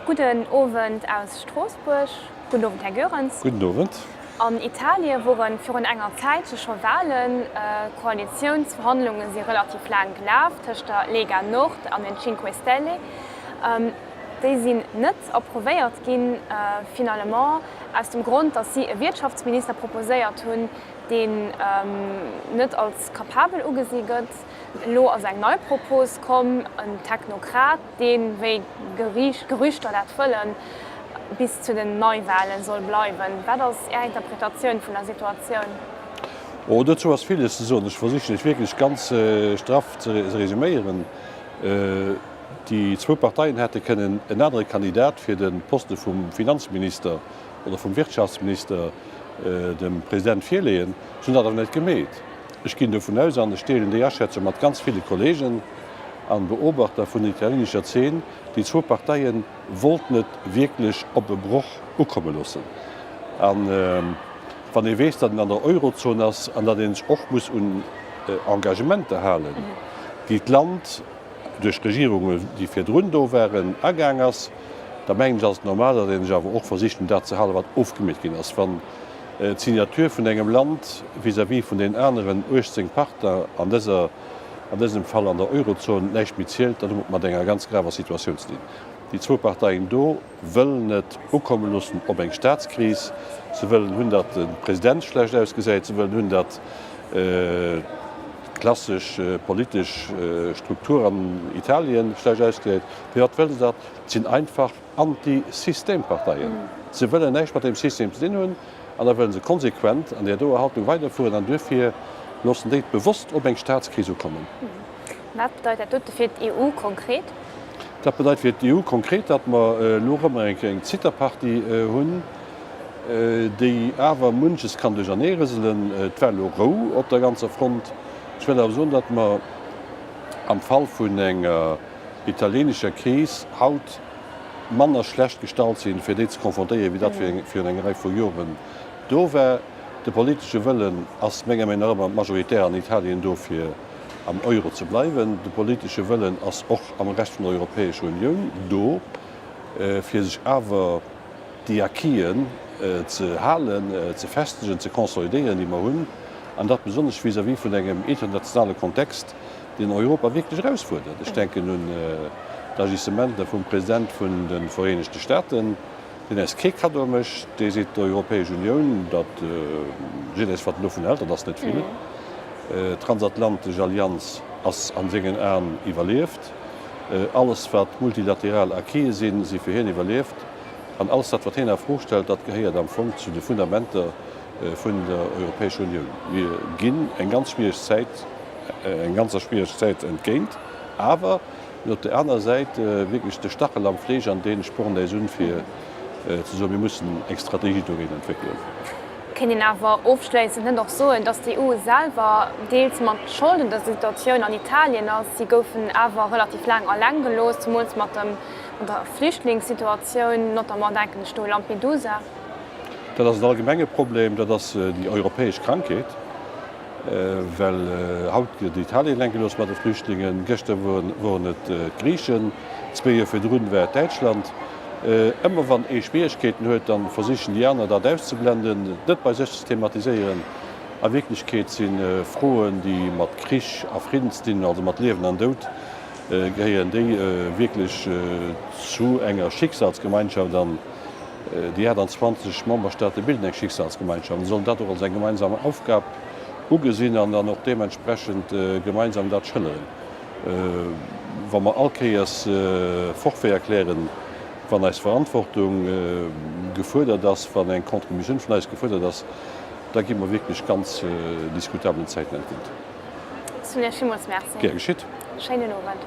Gudden Owend aus Stroossbuerg. Gudden Owend, Här Goerens. Gudden Owend. An Italie wore virun enger Zäitche scho Walen. D'Koalitiounsverhandlunge si relativ laang gelaf tëscht der Lega Nord an den Cinque Stelle. Déi sinn net approvéiert ginn, finalement aus dem Grond, datt si e Wiertschaftsminister proposéiert hunn, deen net als capabel ugesi gëtt. Elo ass eng nei Propos komm, en Technokrat, deen, wéi Gerüchter dat wëllen, bis zu den Neiwahlen soll bleiwen. Wat ass Är Interpretatioun vun der Situatioun? Oh, dozou ass villes ze soen. Ech versichen ech wierklech ganz straff ze resuméieren. Déi zwou Parteien hätte kënnen en anere Kandidat fir de Poste vum Finanzminister oder vum Wirtschaftsminister dem President virleeën. Se hunn dat awer net gemeet. Ech ginn dovun aus, an ech deelen déi Aschätzung mat ganz ville Kollegen a Beobachter vun der italienescher Zeen, déi zwou Parteie wollten et wierklech op e Broch ukomme loossen. A wann ee weess, datt een an der Eurozon ass an datt ee sech och muss un Engagementer halen, déi d'Land duerch Regierungen, déi virdrun do waren, agaang ass, da mengen ech, ass et normal, datt ee sech awer och versicht un dat ze halen, wat ofgemeet ginn ass. Wann d'Signature vun engem Land vis-à-vis vun den aneren 18 Partner, an dëser, an dësem Fall an der Eurozon, näischt méi zielt, dann hu mer et mat enger ganz graver Situatioun ze dinn. Déi zwou Parteien do wëllen et ukomme loossen op eng Staatskris. Se wëllen hunn, datt de President schlecht ausgesäit. Se wëllen hunn, datt d'klassesch politesch Struktur an Italien schlecht ausgesäit. Firwat wëlle se dat? Et sinn einfach Anti-System-Parteien. Se wëllen näischt mat deem System ze dinn hunn an da wëlle se konsequent an där doer Haltung weiderfueren an duerfir loossen déi et bewosst op eng Staatskris ukommen. Wat bedeit dat dote fir d'EU konkret? Dat bedeit fir d'EU konkret, datt mer elo erëm eng Kéier eng Zitterpartie hunn, déi awer munches kann duercherneerëselen. Et war elo Rou op der ganzer Front. Ech wëll awer soen, datt mer am Fall vun enger italienescher Kris haut manner schlecht gestallt sinn, fir déi ze konfrontéieren, wéi dat virun enger Rei vu Joren do war. De politesche Wëllen ass menger Meenung nach ëmmer majoritär an Italien do, fir am Euro ze bleiwen. De politesche Wëllen ass och am Rescht vun der Europäescher Unioun do, fir sech awer déi Acquisen ze halen, ze festegen, ze consolidéieren, déi mer hunn, an dat besonnesch vis-à-vis vun engem internationale Kontext, deen Europa wierklech erausfuerdert. Ech denken un d'Agissementer vum President vun de Vereenegte Staaten, deen eis kee Kaddo mécht, dee seet, d'Europäesch Unioun, dat seet eis, wat en dovun hält, dat ass net vill. D'transatlantesch Allianz ass a sengen Aen iwwerlieft. Alles, wat multilateral Acquise sinn, si fir hien iwwerlieft. An alles dat, wat hien a Fro stellt, dat gehéiert am Fong zu de Fundamenter vun der Europäescher Unioun. Mir ginn eng ganz schwiereg Zäit, eng ganzer schwiereg Zäit entgéint, awer mir hunn op där anerer Säit wierklech de Stachel am Fleesch an dee spornt äis un, fir ze soen, mir mussen eng Strategie dogéint entwéckelen. Kéint een awer ofschléissend net och soen, datt d'EU selwer deels mat Schold un der Situatioun an Italien ass? Si goufen awer relativ laang alleng gelooss, zemools mat der Flüchtlingssituatioun, notamment denken ech do u Lampedusa. Dat ass en allgemenge Problem, dat ass déi europäesch Krankheet, well haut gëtt Italien eleng gelooss mat de Flüchtlingen, gëschter woren et d'Griichen, zwee Joer virdrun war et Däitschland. Ëmmer wann ee Schwieregkeeten huet, da versichen déi aner dat auszeblenden, et net bei sech ze thematiséieren. A Wierklechkeet si Froen, déi mat Krich a Fridden ze dinn hunn, also mat Liewen an Doud, gehéieren déi wierklech zu enger Schicksalsgemeinschaft an Déi 28 Memberstaate bilden eng Schicksalsgemeinschaft an sollen dat och als eng gemeinsam Aufgab ugesinn an dann och deementsprechend gemeinsam dat schëlleren. Wa mer all Kéiers Forfait erklären, wann eis Verantwortung gefuerdert ass, wann eng Contributioun vun eis gefuerdert ass, da gi mer wierklech ganz diskutabelen Zäiten entgéint. Ech soen Iech villmools Merci. Gär geschitt. Schéinen Owend.